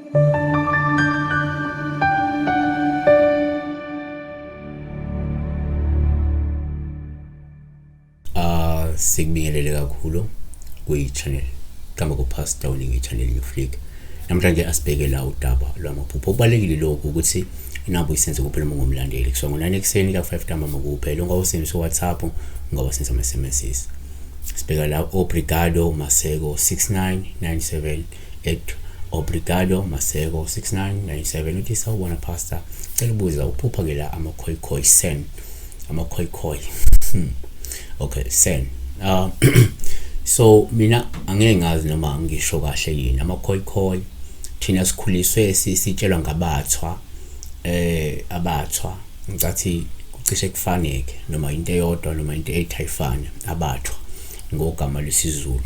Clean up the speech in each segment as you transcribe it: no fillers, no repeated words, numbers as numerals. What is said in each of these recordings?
Ah sikubingelele kakhulu kwi-channel kama ku-Pastor Uningi channel Flick. Namhlanje asibheke la udaba lwamaphupho. Okubalekile lokhu ukuthi inabo isenze kuphela uma ungumlandeli. Kusuka ngo-9 ekuseni ka-5 ntambama kuphela. Ungawusebenzisa uWhatsApp, ungawasebenzisa ama-SMSs. Sibheka la Obrigado Maseko 6997 at Obrigado Maseko 6997 uthi sawubona pastor, cela ubuza uphupha ke la amakhoyikhoi sen amakhoyikhoi. Okay, sen so mina angeke ngazi noma ngisho kahle yini amakhoyikhoi. Thina sikhuliswe sitshelwa ngabathwa, abathwa ngicathi kucishe kufaneke noma into eyodwa noma into ethi ayifane. Abathwa ngogama lwesiZulu,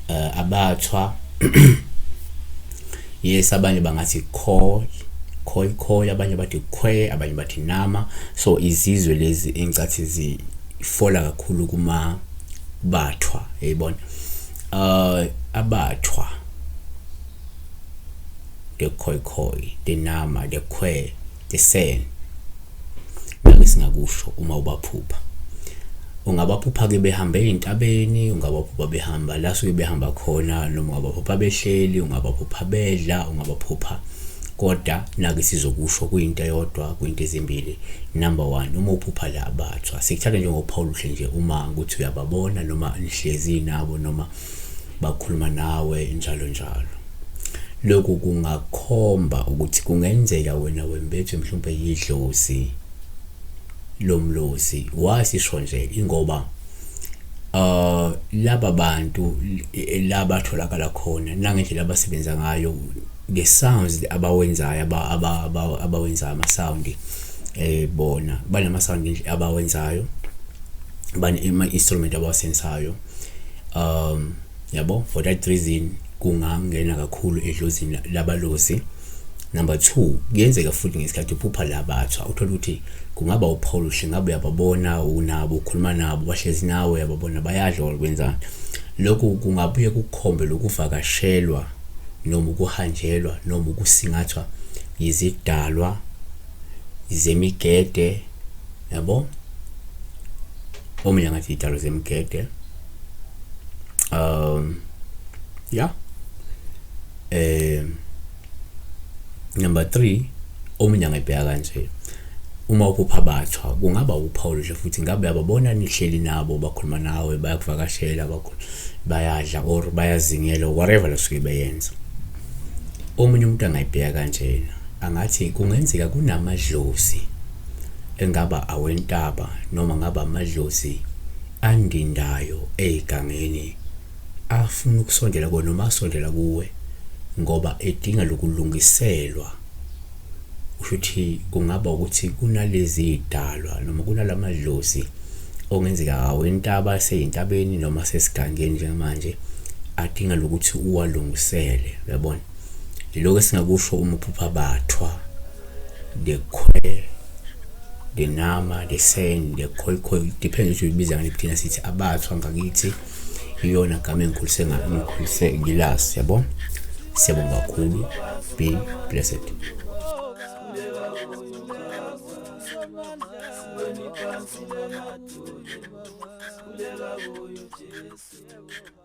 abathwa, yes, abanye bangathi khoi khoi khoi, abanye bathi khwe, abanye bathi nama. So izizwe lezi engicathi zifola kakhulu kuma bathwa, yayibona, abathwa, the khoi khoi, the nama, the khwe, the san. Nake singakusho uma ubaphupha, ungabaphupha ke behamba ey'ntabeni, ungabaphupha behamba la suke behamba khona, noma ungabaphupha behleli, ungabaphupha bedla, ungabaphupha, kodwa nake sizokusho kuyinto eyodwa kuyinto ezimbili. Number one, uma uphupha la abathwa, sikuthatha njengophawu oluhle nje uma ukuthi uyababona noma nihlezi nabo noma bakhuluma nawe njalo njalo. Lokhu kungakhomba ukuthi kungenzeka wena wembethwe mhlawumbe yidlozi lomlozi. Wasisho nje ingoba laba bantu labatholakala khona nangendlela abasebenza ngayo, the sounds abawenzayo, abawenzayo ama-sound, bona banama-sound abawenzayo, bane-instrument abawasensayo, yabo. For that reason kungangena kakhulu edlozini labalozi. Number 2, kuyenzeka futhi ngesikhathi uphupha labathwa uthola ukuthi kungaba uphawu oluhle, ngabe uyababona, unabo, ukhuluma nabo, bahlezi nawe, uyababona bayadla or kwenzani. Lokhu kungabuye kukhombe lokuvakashelwa noma ukuhanjelwa noma ukusingathwa yizidalwa zemigede, yabo, omunye ngathi izidalwa zemigede. Yeah, number 3, omunye angayibheka kanje: uma uphupha abathwa kungaba uphawu oluhle futhi, ngabe uyababona nihleli nabo, bakhuluma nawe, bayakuvakashela, bayadla or bayazingela, whatever lasuke beyenza. Omunye umuntu angayibheka kanjena, angathi kungenzeka kunamadlozi engaba awentaba noma ngaba amadlozi andindayo ey'gangeni afuna ukusondela kuwe noma asondela kuwe ngoba edinga lokulungiselwa. Kusho ukuthi kungaba ukuthi kunalezi y'dalwa noma kunalamadlozi okungenzeka awentaba asey'ntabeni noma asesigangeni njengamanje adinga lokuthi uwalungisele, uyabona. Yiloko esingakusho uma uphupha abathwa, the khwe, the nama, the san, the khoi khoi, depends ukuthi uyibiza ngani. Thina sithi abathwa ngakithi, iyona gama engikhulise ngikhulise ngilazi, yabo. Siyabonga kakhulu, be blessed. Sikhuleka kuye uJesu.